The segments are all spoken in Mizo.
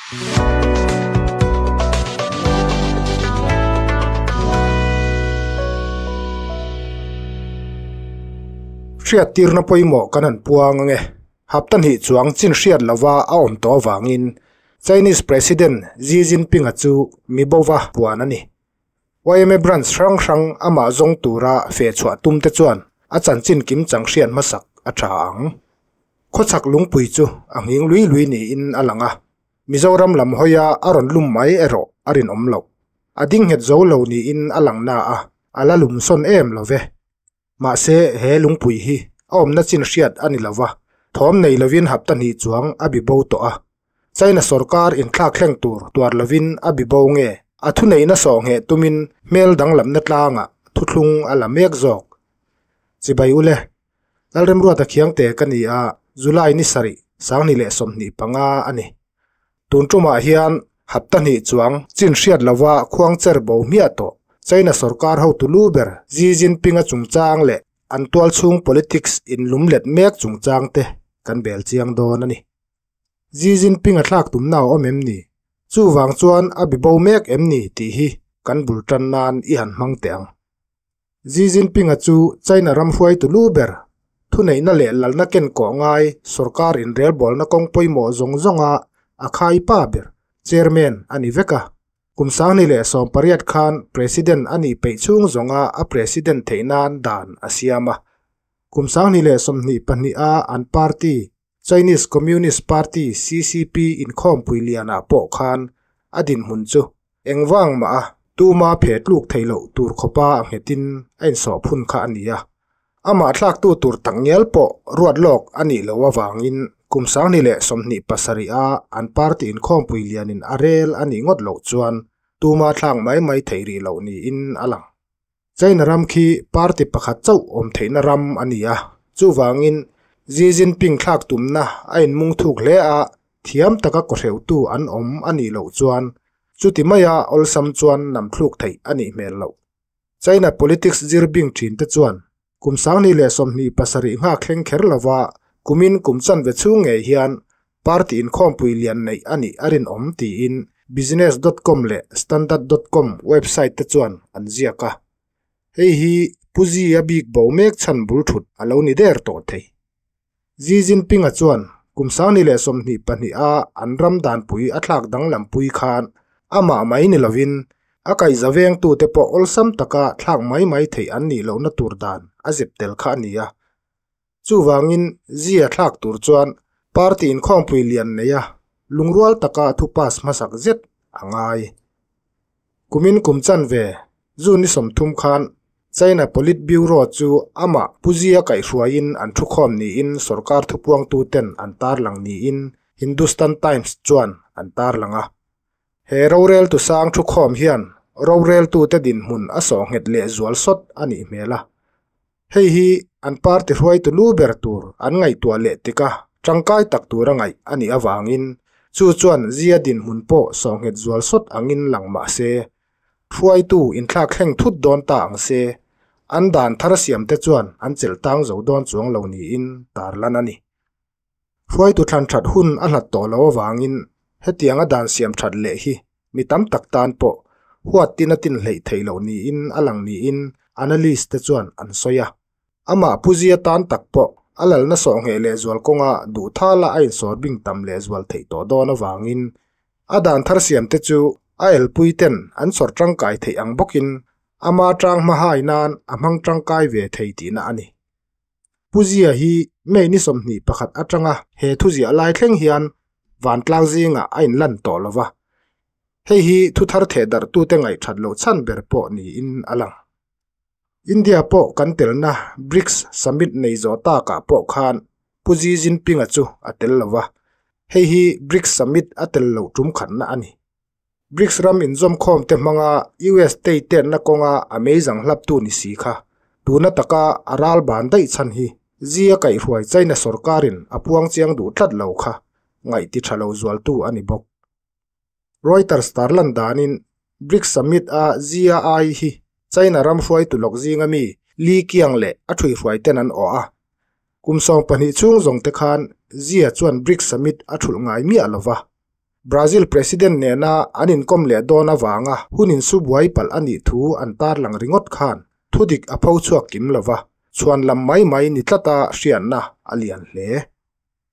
Hriattirna pawimawh kan han puang ange. Hapta hnih chuang chin hriat lova a awm tawh avangin Chinese President Xi Jinping-a chu mi bova puan a ni. Yma branch hrang hrang amah zawng tura feh chhuah tum te chuan a chanchin kim chang hriat hmasak a tha ang. Khawchhak lungpui chu a nghing lui lui niin a lang a, Mizoram lam hawia a rawn lum mai erawh a rinawm loh. A ding nghet zo lo niin a lang na a, a la lum sawn em lo ve. Mahse, he lungpui hi a awmna chin hriat a ni lo va, thawm nei lovin hapta hnih chuang a bi bo tawh a. China sorkar inthlak thleng tur tuar lovin a bi bo nge a thuneihna sawh ngheh tumin hmel danglamna tlangah thuthlung a la mek zawk. Chibai ule, Lalremruata Khiangte ka ni a, July ni sarih, Sangni leh 25 a ni. Tun tumah hian hapta hnih chuang chin hriat lova khuang cher bo hmiah tawh China sorkar hotu lu ber Xi Jinping-a chungchang leh an tualchhung politics inlumlet mek chungchang te kan bel chiang dawn a ni. Xi Jinping-a thlak tumna a awm em ni? Chuvang chuan a bi bo mek em ni tih hi kan bul tan nan i han hmang teh ang. Xi Jinping-a chu China ram hruaitu lu ber, thuneihna leh lalna ken kawh ngai sorkar inrelbawlna kawng pawimawh zawng zawnga a khai pa ber, chairman, a ni vek a. Kum 2018 khan president a nih peih chhung zawnga a president theih nan dan a siam a. Kum 2022 a an party, Chinese Communist Party, CCP, inkhawmpui lianah pawh khan a dinhmun chu Engvang mah a tuma phe tluk theih loh tur khawpa a nghetin a insawh phun kha a ni a. Amah thlaktu tur tak ngial pawh ruat lawk a nih loh avangin kum 2027 a an party inkhawmpui lianin a rel a nih ngawt loh chuan tuma thlak mai mai theih rih loh niin a lang. China ram khi party pakhat chauh awm theihna ram a ni a, chuvangin Xi Jinping thlak tumna a inmung thuk hle a, thiam taka kawhreuhtu an awm a nih loh chuan chuti maia awlsam chuan nam thluk theih a nih hmel loh. China politics zir bing thin te chuan kum 2027 nghak thleng kher lova kumin kum chanve chhung ngei hian party inkhawmpui lian neih a nih a rinawm tiin Business dot com leh Standard dot com website te chuan an ziak a. Hei hi Pu Xi-a bik bo mek chhan bul thut a lo ni der tawh thei. Xi Jinping-a chuan kum 2022 a an ram danpui a thlak danglampui khan amah mai ni lovin a kaihza vengtute pawh awlsam taka thlak mai mai theih an nih lohna tur dan a zep tel kha a ni a. Chuvangin Xi-a thlak tur chuan party inkhawmpui lian neia lungrual taka thu pass hmasak zet a ngai. Kumin kum chanve June ni 30 khan China Politburo chu amah Pu Xi-a kaihhruaiin an thukhawm niin sorkar thupuangtuten an tarlang niin Hindustan Times chuan an tarlang a. He roreltu sang thukhawm hian roreltute dinhmun a sawh nghet lehzual sawt a nih hmel a. Hei hi an party hruaitu lu ber tur an ngaihtuah leh tik a, tangkai tak tura ngaih a nih avangin chu chuan Xi-a dinhmun pawh sawh nghet zual sawt angin lang mah se, hruaitu inthlak thleng thut dawn ta ang se, an dan thar siamte chuan an chelh tang zo dawn chuang lo niin tarlan a ni. Hruaitu thlan that hun a hlat tawh lo avangin hetianga dan siam that leh hi mi tam tak tan pawh huat tin a tin hleih theih loh niin a lang niin analyst te chuan an sawi a. Amah Pu Zia tan tak pawh a lalna sawh ngheh lehzual kawnga duh thala a insawr bing tam lehzual theih tawh dawn avangin a dan thar siam te chu a elpui ten an sawr tangkai theih ang bawkin ama tang hma hai nan a hmang tangkai ve thei tihna a ni. Pu Zia hi May ni 21 atanga he thuziah lai thleng hian vantlang zingah a inlan tawh lo va. Hei hi thu thar theh darhtute ngaihthat loh chhan ber pawh niin a lang. India pawh kan telna BRICS Summit nei zawh takah pawh khan Pu Xi Jinping-a chu a tel lo va. Hei hi BRICS Summit a tel loh tum khatna a ni. BRICS ram inzawmkhawmte hmanga US state tenna kawnga a meizang hlaptu ni si kha tuna taka a ral ban daih chhan hi Xi-a kaihhruai China sorkarin a puang chiang duh tlat lo kha ngaih ti tha lo zualtu a ni bawk. Reuters tarlan danin BRICS Summit a Xi-a ai hi China ram hruaitu lawk zinga mi Li Qiang leh a thuihhruai ten an awh a. Kum 12 chhung zawng te khan Xi-a chuan BRICS Summit a thulh ngai miah lo va. Brazil President nena an inkawm leh dawn avanga hun insu buai palh a nih thu an tarlang ringawt khan thudik a pho chhuak kim lova, chhuan lam mai mai ni tlata hriatna a lian hle.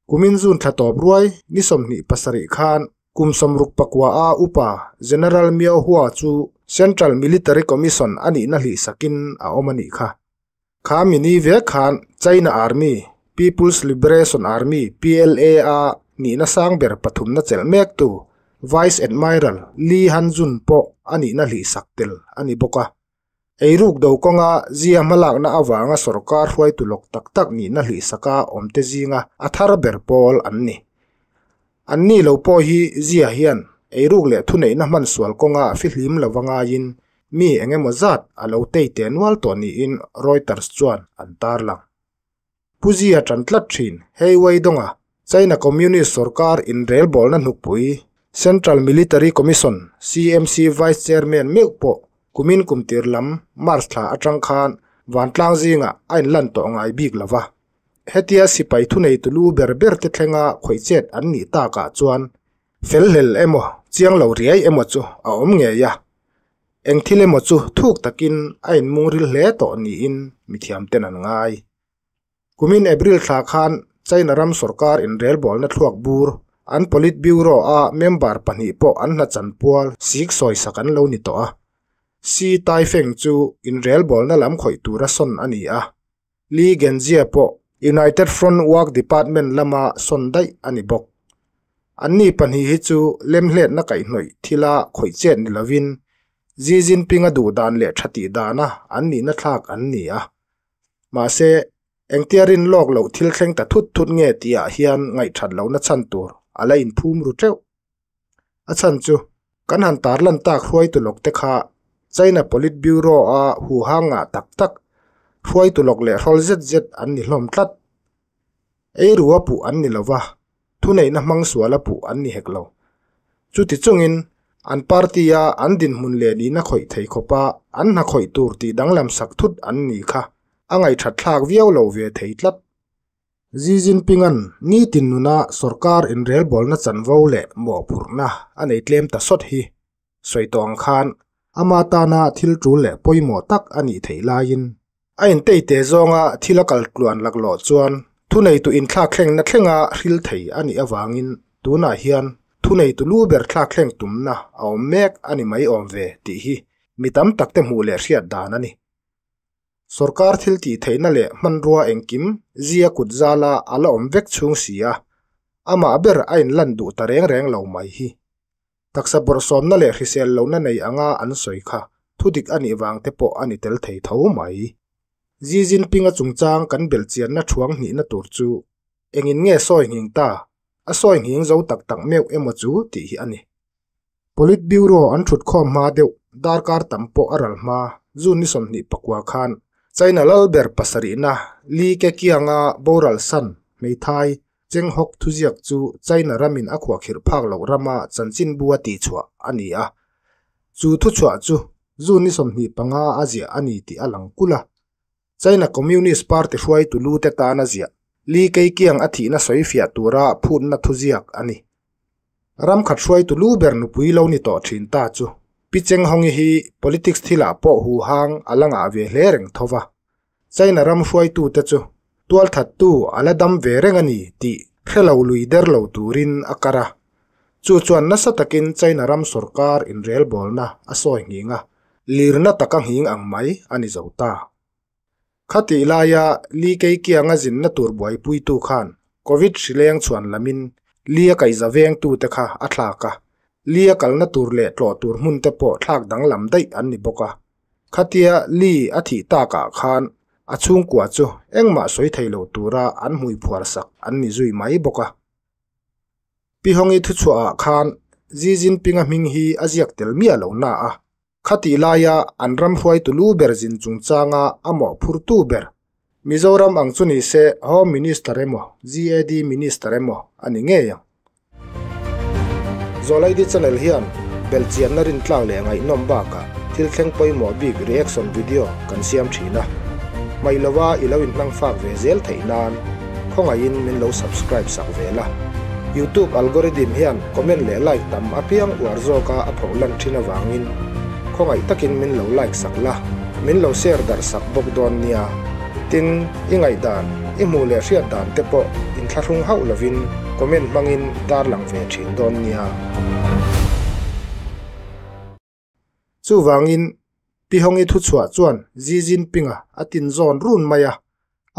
Kumin June thla tawp ruai ni 27 khan kum 64 a upa General Miao Hua chu Central Military Commission a nihna hlih sakin a awm a nih kha. Kha mi ni vek khan China Army, People's Liberation Army, PLA, a nihna sang ber pathumna chelh mektu Vice Admiral Li Hanjun pawh a nihna hlih sak tel a ni bawk a. Eiruk do kawnga zia hmalakna avanga sorkar hruaitu lawk tak tak nihna hlih saka awmte zinga a thar ber pawl an ni. An ni lo pawh hi zia hian eiruk leh thuneihna hman sual kawnga fihlim lova ngaiin mi engemaw zat a lo tei teh nual tawh niin Reuters chuan an tarlang. Pu Zia tan tlat thin, Hei Weidonga, China Communist sorkar inrelbawlna hnukpui, Central Military Commission, CMC, Vice Chairman meuh pawh kumin kumtir lam March thla atang khan vantlang zingah a inlan tawh ngai bik lova. Hetia sipai thuneitu lu ber ber te thlenga khawihchet an nih takah chuan felhlel emaw chiang lo riai emaw chu a awm ngei a. Eng thil emaw chu thuk takin a inmungril hle tawh niin mithiamten an ngai. Kumin April thla khan China ram sorkar inrelbawlna thluak bur an Politburo a member pahnih pawh an hna chanpual sik sawisak an lo ni tawh a. Xi Taifeng chu inrelbawlna lam khawih tura sawn a ni a. Li Genjie pawh United Front Work Department lama sawn daih a ni bawk. Anni pahnih hi chu lemhletna kaihhnawih thila khawih chet ni lovin Xi Jinping a duh dan leh tha tih dana an nihna thlak an ni a. Mahse, engtia rin lawk loh thil thleng ta thut thut nge tihah hian ngaihthat lohna chhan tur a la inphum ru teuh. A chhan chu kan han tarlan tak hruaitu lawk te kha China Politburo a huhang ngah tak tak hruaitu lawk leh hrawl zet zet an ni hlawm tlat. Eiru a puh an ni lova, thuneihna hmang sual a puh an ni hek lo. Chuti chungin an party a an dinhmun leh nihna khawih thei khawpa an hna khawih tur tih danglam sak thut an ni kha a ngaihthat thlak viau lo ve thei tlat. Xi Jinping-a'n nitin nuna sorkar inrelbawlna chanvo leh mawhphurhna a nei tlem ta sawt hi sawi tawh ang khan ama tana thil tul leh pawimawh tak a nih theih laiin a inteite zawnga thil a kal tluan laklawh chuan thuneitu inthlakthlengna thlenga hril thei a nih avangin tunah hian thuneitu lu ber thlakthleng tumna a awm mek a ni mai awm ve tih hi mi tam takte hmuh leh hriat dan a ni. Sorkar thil tih theihna leh hmanrua engkim zia kut zala a la awm vek chhung si a, amah ber a inlan duh ta reng reng lo mai hi. Taksa bawrhsawmna leh hrisel lohna nei anga an sawi kha thudik a nih vang te pawh a ni tel thei tho mai. Xi Jinping-a chungchang kan belhchianna thuang hnihna tur chu engin nge sawi nghing ta, a sawi nghing zo tak tak meuh emaw chu tih hi a ni. Politburo an thut khawm hma deuh darkar tam pawh a ral hma June ni 29 khan China lal ber pasarihna Li Keqiang-a boral san hmeithai Cheng Hock thuziak chu China ramin a khuahkhirh phak loh rama chanchinbu a tihchhuah a ni a. Chu thuchhuah chu June ni 25 a ziah a ni tih a lang kulh a. China Communist Party hruaitu lu te tan a ziah Li Keqiang a thihna sawifiah tura phutna thuziak a ni. Ram khat hruaitu lu ber nupui lo ni tawh thin ta chu Pi Cheng Hongi hi politics thilah pawh huhang a la ngah ve hle reng tho va. China ram hruaitute chu tualthattu a la dam ve reng a ni tih hre lo lui der lo turin a kar a. Chu chuan nasa takin China ram sorkar inrelbawlna a sawi nghing a, lirna taka nghing ang mai a ni zo ta. Khatih laia Li Keqiang-a zinna tur buaipuitu khan Covid hrileng chhuan lamin Li a kaihza vengtute kha a thlak a, Li a kalna tur leh tlawh tur hmunte pawh thlak danglam daih an ni bawk a. Khatia Li a thih takah khan a chhungkua chu engmah sawi thei lo tura an hmui phuar sak an ni zui mai bawk a. Pi Hongi thuchhuahah khan Xi Jinping-a hming hi a ziak tel miah lo na a. Khatih laia an ram hruaitu lu ber zin chungchanga a mawhphurtu ber Mizoram ang chu ni se Home Minister emaw GAD Minister emaw a ni ngei ang. Zawlaidi channel hian belhchianna rintlak leh ngaihnawm bakah thil thleng pawimawh bik reaction video kan siam thin a. Hmaih lova i lo inhmang fak ve zel theih nan khawngaihin min lo subscribe sak ve la. Youtube algorithm hian comment leh like tam apiang uar zawka a phoh lan thin avangin khawngaih takin min lo like sak la, min lo share darh sak bawk dawn nia. Tin, i ngaihdan, i hmuh leh hriat dan te pawh inthlahrung hauh lovin comment hmangin tarlang ve thin dawn nia. Chuvangin, Pi Hongi thuchhuah chuan Xi Jinping-a a tinzawn run mai a,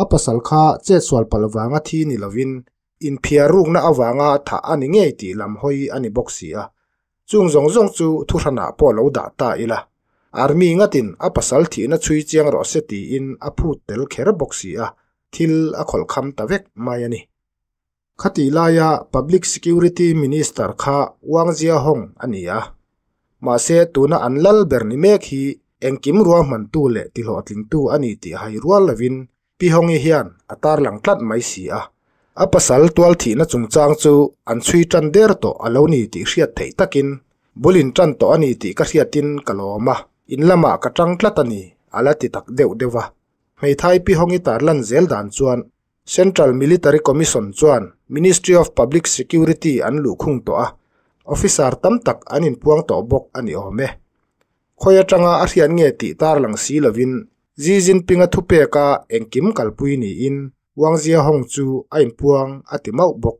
a pasal kha chetsual palh vanga thi ni lovin inphiar rukna avanga thah a ni ngei tih lam hawi a ni bawk si a. Chung zawng zawng chu thuhranah pawh lo dah ta ila, Army ngatin a pasal thihna chhui chiang rawh se tiin a phut tel kher bawk si a, thil a khawlhkham ta vek mai a ni. Khatih laia Public Security Minister kha Wang Jiahong a ni a. Mahse tuna an lal ber ni mek hi engkim ruahmantu leh tihlawhtlingtu a ni tih hai rual lovin Pi Hongi hian a tarlang tlat mai si a. A pasal tual thihna chungchang chu an chhui tan der tawh a lo ni tih hriat theih takin bul in tan tawh a ni tih ka hriatin ka lawm a, in lamah ka tang tlat a ni a la ti tak deuh deuh a. Hmeithai Pi Hongi tarlan zel dan chuan Central Military Commission chuan Ministry of Public Security an luhkhung tawh a, officer tam tak an inpuang tawh bawk a ni awm e. Khawi atanga a hriat nge tih tarlang si lovin Xi Jinping-a thupeka engkim kalpui niin Wang Jiahong chu a inpuang a ti mauh bawk.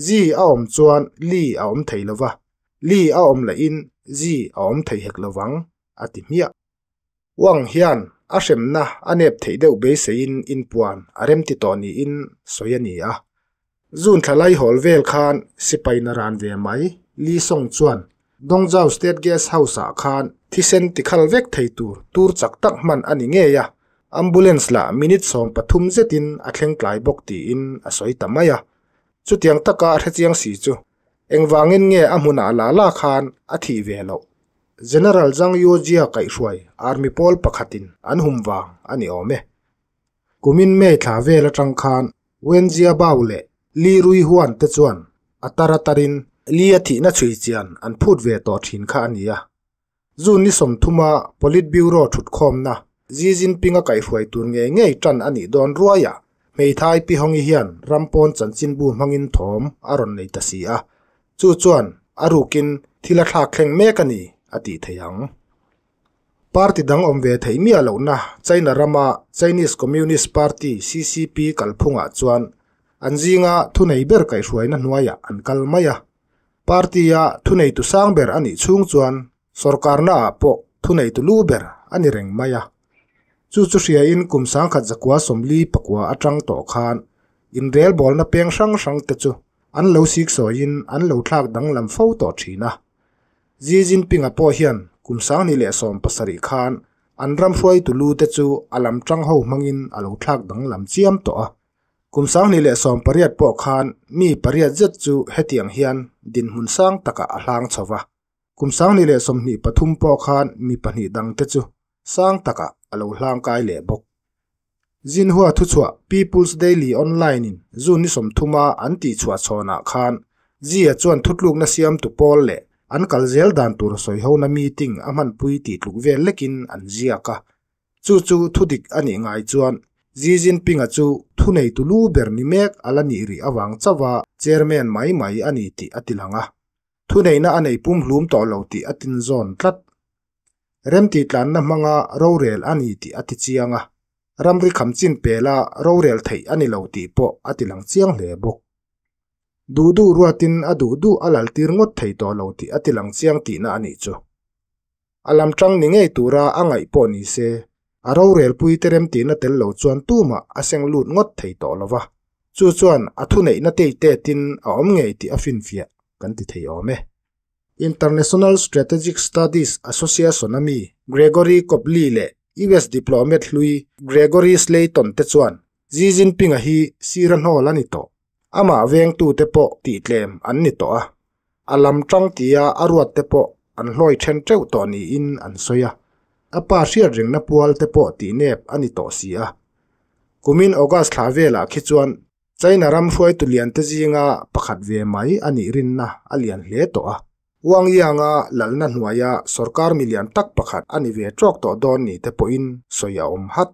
Xi a awm chuan Li a awm thei lova, Li a awm lahin Xi a awm thei hek lovang, a ti hmiah. Wang hian a hremna a nep theih deuh beiseiin inpuan a remti tawh niin sawi a ni a. June thla laihawl vel khan sipai na ran ve mai Li Song chuan Dongzhou State Guest House-ah khan thisen tikhal vek thei tur tur chak tak hman a ni ngei a, ambulance lah minute 13 zetin a thleng tlai bawk tiin a sawi ta mai a. Chutiang taka a hrechiang si chu engvangin nge a hmunah la la khan a thih ve loh? General Zhang Yuojia kaihhruai Army pawl pakhatin an hum vang a ni awm e. Kumin May thla vel atang khan Wen Jiabao leh Li Ruihuan te chuan a tar a tarin Li a thihna chhui chian an phut ve tawh thin kha a ni a. June ni 30 a Politburo thutkhawmna Xi Jinping a kaihhruai tur ngei ngei tan a nih dawn ruaiah hmeithai Pi Hongi hian ram pawn chanchinbu hmangin thawm a rawn nei ta si a. Chu chuan a rukin thil a thlak thleng mek a ni a tih theih ang. Party dang awm ve theih miah lohna China rama Chinese Communist Party, CCP, kalphungah chuan an zinga thunei ber kaihhruaina hnuaiah an kal mai a. Party-a thuneitu sang ber a nih chhung chuan sorkarnaah pawh thuneitu lu ber a ni reng mai a. Chu chu hriain kum 1949 atang tawh khan inrelbawlna peng hrang hrang te chu an lo siksawiin an lo thlak danglam fo tawh thin a. Xi Jinping-a pawh hian kum 2017 khan an ram hruaitu lu te chu a lam tang ho hmangin a lo thlak danglam chiam tawh a. Kum 2018 pawh khan mi pariat zet chu hetiang hian dinhmun sang takah a hlang chho va. Kum 2023 pawh khan mi pahnih dang te chu sang takah a lo hlang kai leh bawk. Xinhua thuchhuah People's Daily Online-in June ni 30 a an tihchhuah chhawnah khan Xi-a chuan thutlukna siamtu pawl leh an kal zel dan tur sawihona meeting a hmanpui tih tluk vel lekin an ziak a. Chu chu thudik a nih ngai chuan Xi Jinping-a chu thuneitu lu ber ni mek a la nih rih avang chauha chairman mai mai a ni tih a tilang a. Thuneihna a nei pumhlum tawh lo tih a tinzawn tlat. Remtih tlanna hmanga rorel a ni tih a ti chiang a, ramri kham chin pela rorel theih a ni lo tih pawh a ti lang chiang hle bawk. Duh duh ruatin a duh duh a laltir ngawt thei tawh lo tih a ti lang chiang tihna a nih chu. A lam tang ni ngei tura a ngaih pawh ni se, a rorelpuite remtihna tel lo chuan tumah a seng lut ngawt thei tawh lo va, chu chuan a thuneihna teitetin a awm ngei tih a finfiah kan ti thei awm e. International Strategic Studies Association a mi Gregory Copley leh US diplomat hlui Gregory Slayton te chuan Xi Jinping-a hi sira hnawl a ni tawh. Amah vengtute pawh tihtlem an ni tawh a, a lam tang tia a ruat te pawh an hlawi then teuh tawh niin an sawi a. A pa hriat ringna pual te pawh tihnep a ni tawh si a. Kumin August thla velah khi chuan China ram hruaitu liante zinga pakhat ve mai a nih rinna a lian hle tawh a. Wang Yang-a lalna hnuaia sorkar milian tak pakhat a ni ve tawk tawh dawn ni te pawhin sawi a awm hat.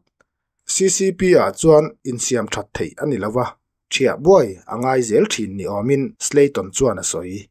CCP-ah chuan insiam that theih a ni lo va. Ṭhiah buai a ngai zel ṭhin ni awmin Slayton chuan a sawi.